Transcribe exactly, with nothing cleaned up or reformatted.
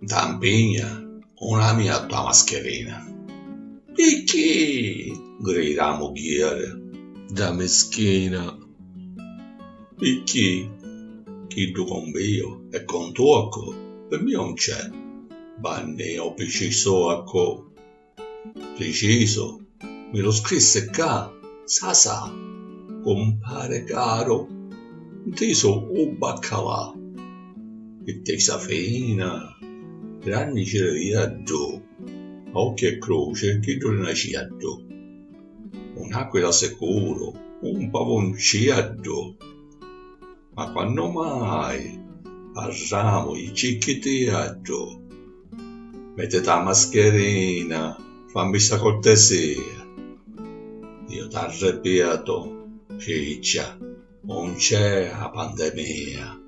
Tampigna una mia tua mascherina. Picchì? Grida a mugghieri. Da mischina. Picchì? Chiddu convio e contuoccu pi mia un c'è. Banni o picisuoccu. Pricisu, mi lu scrissi ccà, sasà, cumpari caru, ntisu u baccalà. Ittisa fina, granni ciriviaddu, a occhi e cruci chiddu li naciaddu. Un'aquila sicuru, un pavunciaddu. Ma quannu mai parramu di cicchitiaddu? Mettiti a mascherina, fammi sta cortesia. Io t'arripietu, ciccia, non c'è a pandemia.